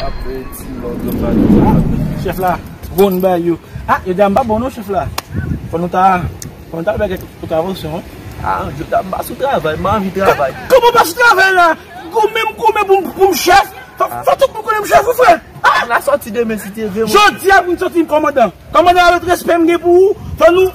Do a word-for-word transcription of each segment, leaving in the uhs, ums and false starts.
Apre ti lòt yo pa di sa. Chèf la, bon bay yo. Ah, yo di a m pa bon non, chèf la. Fò nou ta, fò nou ta fè kèk kontravansyon, wi. Ah, jodi a m pa sou travay, m anvi travay. Kòman pa sou travay la? Goumen m goumen pou m, pou m chèf. Fò, fò tout moun konnen m chèf, wi, frè. Ah! M la sòti demen, si te vle, mwen. Jodi a pou m sòti m kòmandan. Kòmandan, avèk respè m gen pou ou, fò nou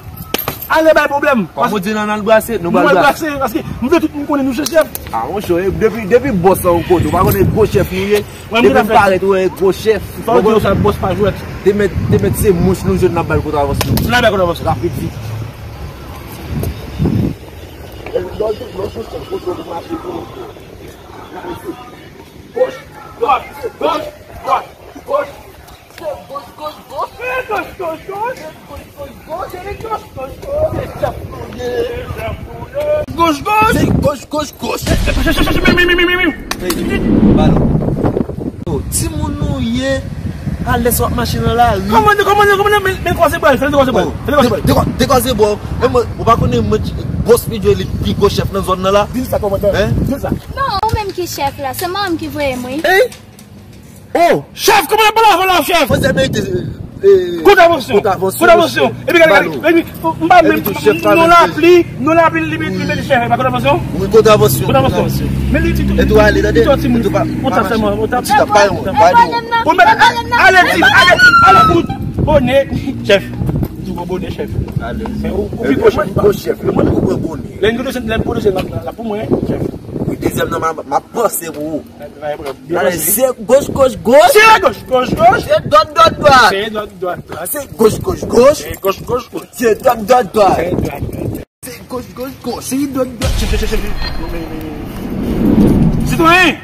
ale bay pwoblèm. Kòm ou di, n al brase, nou pral brase. Nou pral brase, paske m vle tout moun konnen nou se chèf. Ah, monchè, depi, depi bòs la ou kote, ou pa konnen gwo chèf nou ye. Depi m parèt, ou wè gwo chèf. Fò w di yo sa, bòs pa jwèt. Te mèt, te mèt se mouch nou jwenn n ap ba l kontravansyon. N ap ba l kontravansyon. Rapid vit. Goch, goch, goch, goch, goch. Goch, goch, goch, goch. Goch, goch, goch, goch. Goch, goch, goch. Goch, goch. Se goch, goch, goch. Hey, balo. Yo, timoun nou ye, alèz w ap mache nan lari. Kòman, kòman, kòman, men, men kwaze bwa, fè l kwaze bwa. Fè l kwaze bwa. Dekwa-, dekwaze bwa. Men mwen, ou pa konnen mwen, bòs Pidjo li pi gwo chèf nan zòn nan la. Di l sa, kòmandan. Hein? Di l sa. Non, ou menm ki chèf la, se manman m ki voye m, wi. Hein? Oh! Chèf, kòman n ap pale avè w la, chèf? Fò sa merite, eh, kontravansyon. Kontravansyon. Kontravansyon. Epi gade, gade, epi, m pa menm, non lapli, non lapli, li mete, li mete chèf, e pa kontravansyon? Wi, kontravansyon. Kontravansyon. Men li di tou, e tou ale, tande. Li di tou, ou ta sèlman, ou ta, ou ta pa yon, pa yon. Ou mèt ale, ale, ale, ale, kout bonè, chèf. Tou bon bonè, chèf. Ale. Men ou, ou pi gwo chèf, ou pi gwo chèf, mwen, ou pran bonè. Lè n pwodise, lè n pwodise, la, la pou mwen, chèf. Wi, dezyèm nan, m a, m ap panse pou ou. Gade, se goch, goch, goch. Se goch, goch, goch. Se dwat, dwat, dwat. Se dwat, dwat, dwat. Se goch, goch, goch. Se goch, goch, goch. Se dwat, dwat, dwat. Se dwat, dwat. Se goch, goch, goch. Se dwat, dwat. Chèf, chèf, chèf, chèf. Sitwayen!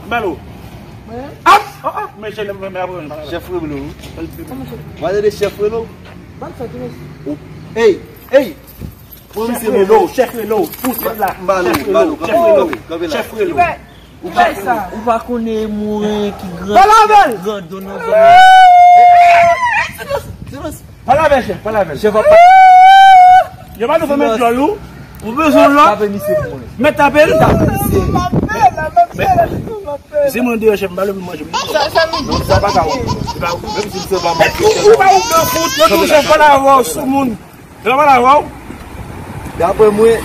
Balo. Mwen? Ap! Oh, oh, men chèf, men, men, men, chèf Reblo. Kòman chèf? Wale de chèf Reblo. Ban sa, ti mesye. Hey, hey! Chèf Relo, chèf Relo, fout la. Chèf Relo, chèf Relo, chèf Relo. Ou pa, ou pa konnen moren ki gran, gran don nan zòn nan. Pale avè l, chèf, pale avè l. Chèf ap. Yo pa nou fè men djòl ou. Ou bezwen lòt? Tape misye pou mwen. Mèt tape l. Tape misye. Misye mwen deyò, chèf, m pa lè pou manje. Non, sa pa ka ou. Menm si misye pa manje. Ou pa ou nan fout, yo tou chèf pale avè w sou moun. Yo pa la wè w. Daprè mwen,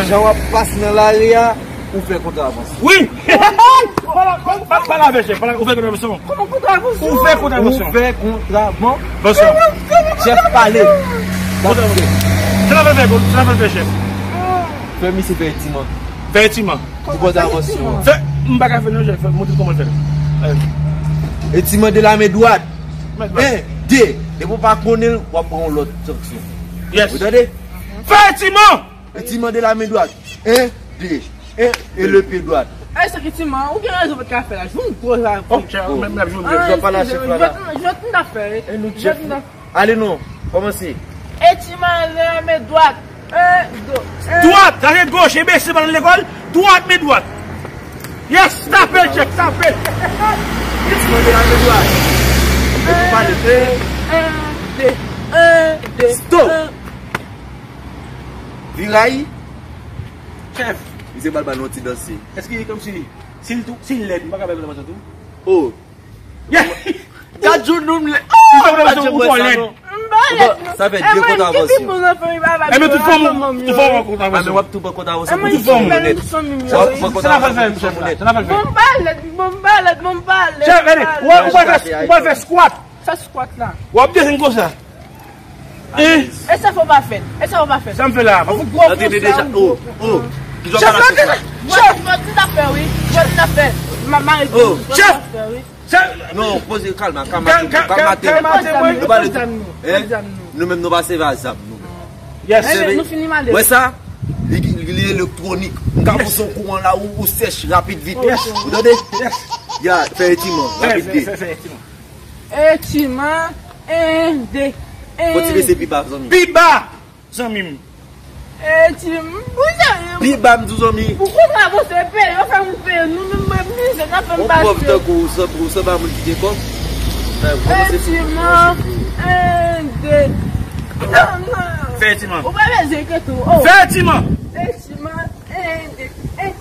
jan w ap pase nan lari a, ou fè kontravansyon. Wi! Pa, pa, pa la vèchè, pa la, ou fè kontravansyon. Kòman kontravansyon? Ou fè kontravansyon. Ou fè kontravansyon. Chèf pale. Kontravansyon. Se la fè, se la fè, chèf. Fè misye fè etiman. Fè etiman. Pou kontravansyon an. Fè, m pa ka fè non, chèf. Montre kòman fè. Etiman de la men dwat. En, de. Depi w pa konnen l, w ap pran yon lòt sanksyon. Yes. Ou tande? Fè etiman! Etiman de la men dwat. En, de. En, e le pye dwat. Ay, sa ki timan, ou gen rezon pou t ka fè la. Jwenn gwo la. Oh, chèf, menm la jwenn. Jwèt pa la, chèf la. Jwèt, jwèt n ap fè, wi. Jwèt n ap fè. Ale non, kòmanse. Etiman de la men dwat. En, de. Dwat, sa se goch, e mesye pa nan lekòl. Dwat, men dwat. Yes, tape l, chèf, tape l. Etiman de la men dwat. E pou pale de. En, de. En, de. Stop. Viray. Chèf. Misye pral ba nou yon ti danse. Èske kòmsi, si l tou, si l lèd, m pa ka bay kontravansyon tou? Oh. Gad jounou m lèd. Ou pa kontravansyon, ou twò lèd. M pa lèd, non. Sa fè de kontravansyon. Enben tout fanm, tout fanm kontravansyon. A, men w ap tou pran kontravansyon pou tout fanm ou nèt. W ap pran kontravansyon pou tout fanm ou nèt. Sa n ap fè l fè. Bon, m pa lèd, bon, m pa lèd, bon, m pa lèd. Chèf, gade, ou pral fè, ou pral fè squat. Fè squat la. W ap desann konsa. E sa fò pa fèt. E sa fò pa fèt. Sa m fè la. Ou gwo konsa, ou gwo. Chèf, chèf. Jwèt, jwèt n ap fè, wi. Jwèt n ap fè. M a mare. Chèf. Non, poze, kalma, kalma, kalma. Nou pa le. Nou menm nou pa sèvi a zam, nou. Yes. Nou fini male. Wè sa? Li, li, li elektwonik. M ka pouse yon kou an la, ou, ou sèch rapid vit. Ou tande? Ya, fè etiman, rapid vit. Fè, fè, fè etiman. Etiman, en, de, en. Fò ti mesye pi ba, zanmi. Pi ba, zanmi m. Etiman, wi, zanmi m. Pi ba, m di w, zanmi. Pou kontravansyon, peye, yo fè m peye, nou menm, mwen, mizè, n ap fè m pase. Yon pòv tankou ou, sanble, ou sanble a moun ki gen kòb. Etiman, en, de. Non, non. Fè etiman. Ou pa bezwen enkyete w, oh. Fè etiman. Etiman, en, de, en.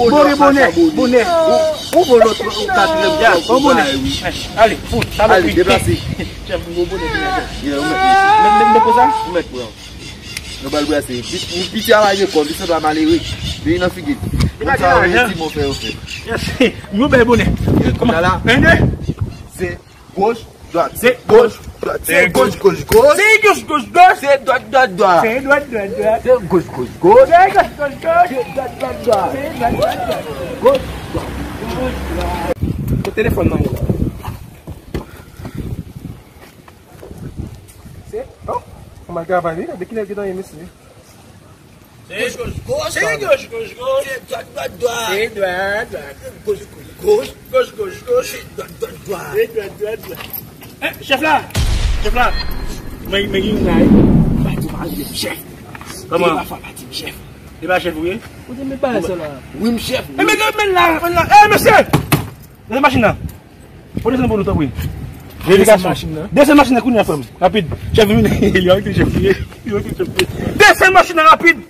Bon, gen bonè, bonè. Ou, ou bon lòt, ou katriyèm. Ya, bon bonè. Ale, fout, salopri. Ale, deplase. Chèf, m gon bonè. Yeah, ou mèt. Mèt, mèt, mèt konsa? Ou mèt pran. Nou ba l brase. Pit-, piti a pa gen kòb, li sanble malere. Vini nan figi. Li pa gen lajan. Ti mo fè yo fè. Yes. Yon bèl bonè. Kòman? Kòman? Kounye a la. Tande? Se goch, dwat. Se goch, dwat. Se goch, goch, goch. Se goch, goch, goch. Se dwat, dwat, dwat. Se dwat, dwat, dwat. Se goch, goch, goch. Se goch, goch, goch. Se dwat, dwat, dwat. Se dwat, dwat, dwat. Goch, dwat, goch, dwat. Kote telefòn nan ye la? Se, oh, kòman l travay, wi? Gade kilè l gentan ye, mesye. Se goch, goch, goch. Se goch, goch, goch. Se dwat, dwat, dwat. Se dwat, dwat. Goch, goch, goch. Goch, goch, goch. Se dwat, dwat, dwat. Se dwat, dwat, dwat. Eh, chèf la! Chèf la! Men, men, gen yon nèg. Ba di mari m chèf. Kòman? Li pa fè pati m chèf. Li pa chèf ou ye? Ou te met bagay sa la. Wi, m chèf. Eh, men, men la, men la. Eh, mesye! Nan machin nan. Ou desann pou nou, tanpri. Desann machin nan. Desann machin nan kounye a, frè m. Rapid. Chèf vini. Li wè ki chèf li ye. Li wè ki chèf li ye. Desann machin nan rapid.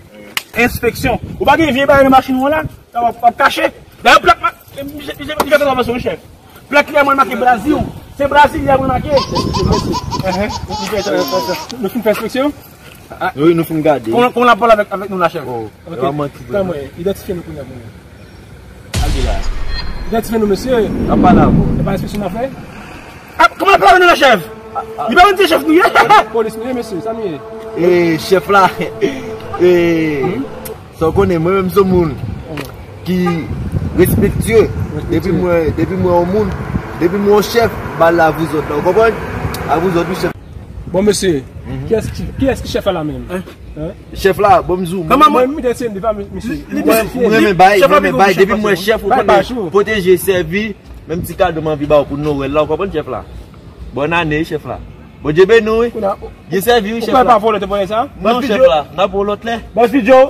Enspeksyon. Ou pa gen vye bagay nan machin ou an la? Sa w ap, w ap kache. Dayè plak ma-, misye, misye, misye fè kontravansyon, wi, chèf. Plak li a mwen make Brazil. Se Brazil li a mwen make. Enhen. Nou fin fè enspeksyon? Ah, wi, nou fin gade. Kòman, kòman l ap pale avèk, avèk nou la, chèf? Oh, ok. Kòman, idantifye nou kounye a pou nou. Al de la. Idantifye nou, mesye. N ap pale avè w. E pa enspeksyon n ap fè? Ah, kòman l ap pale avè nou la, chèf? Li pa konn se chèf nou ye? Polis nou ye, mesye, sa nou ye? E, chèf la. E, sa w konnen, mwen menm se yon moun ki respektye. Depi mwen, depi mwen yon moun, depi mwen yon chèf, m al la vouzòt la, ou konprann? A vouzòt, wi, chèf. Bon, mesye, kiyès ki, kiyès ki chèf la, la menm? Hein? Chèf la, bon, m di w, mwen, mwen, mwen, mwen, mwen renmen bay, mwen renmen bay, depi mwen chèf, ou konnen, pwoteje, sèvi, menm ti kado m anvi ba w pou Nwèl la, ou konprann, chèf la? Bòn ane, chèf la. Bondye beni w, wi. Byen sèvi, wi, chèf la. Ou pa vòlè, te vòlè sa? Non, chèf la, n ap wè w lòt lè. Bòs Pidjo.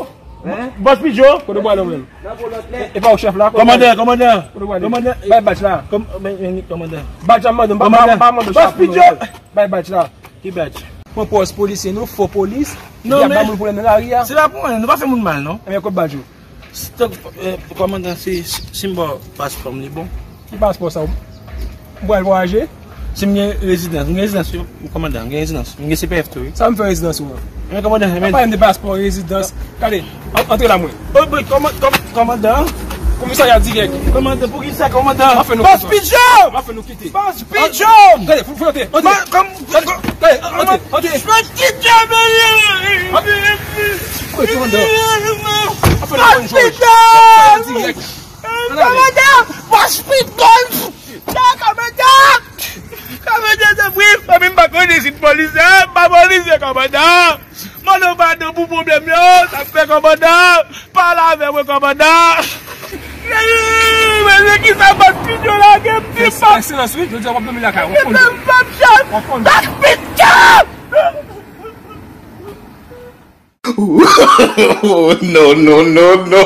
Hein? Bòs Pidjo. Kote w pwale menm? E pa ou chèf la? Kòmandan, kòmandan. Kote w pwale? Kòmandan. Bay badj la. Kòm-, men, men, kòmandan. Badj la, m mande w, m pa, m pa mande w. Bòs Pidjo. Bay badj la. Ki badj? Pran pòz polisye nou, fo polis. Non, men y ap ba moun pwoblèm nan lari a. Se pa pou mwen, nou pa fè moun mal, non. Ebyen, kot badj ou? Tank, eh, kòmandan, si, si m ba w paspò m, li bon? Ki paspò sa? Ou pral vwayaje? Si m gen rezidans, m gen rezidans, wi, kòmandan, m gen rezidans. M gen C P F tou, wi. Sa m fè rezidans ou an? Men kòmandan, men. Pa pale m de paspò, rezidans. Gade, an-, antre la mwen. Oh, bon, kòman-, kòm-, kòmandan. Komisarya dirèk. Kòmandan, poukisa, kòmandan? Bòs Pidjo! Bòs Pidjo! Pidjo! Gade, fò, fò antre, antre. Gade, antre, antre. Bòs Pidjo, men. Kote kòmandan? An fè nou konn jòj. Kòmandan! Bòs Pidjo! Kòmandan! Kòmandan, tanpri, fanmi m pa konn isit polisye, m pa polisye, kòmandan! Mande w padon pou pwoblèm yo, sa k fè kòmandan, pale avè mwen kòmandan. Mezanmi, kisa Bòs Pidjo lage m ti pa. Fè silans wi, jodi a w ap dòmi lakay ou, w ap konn. Bòs Pidjo! Oh, no, no, no, no.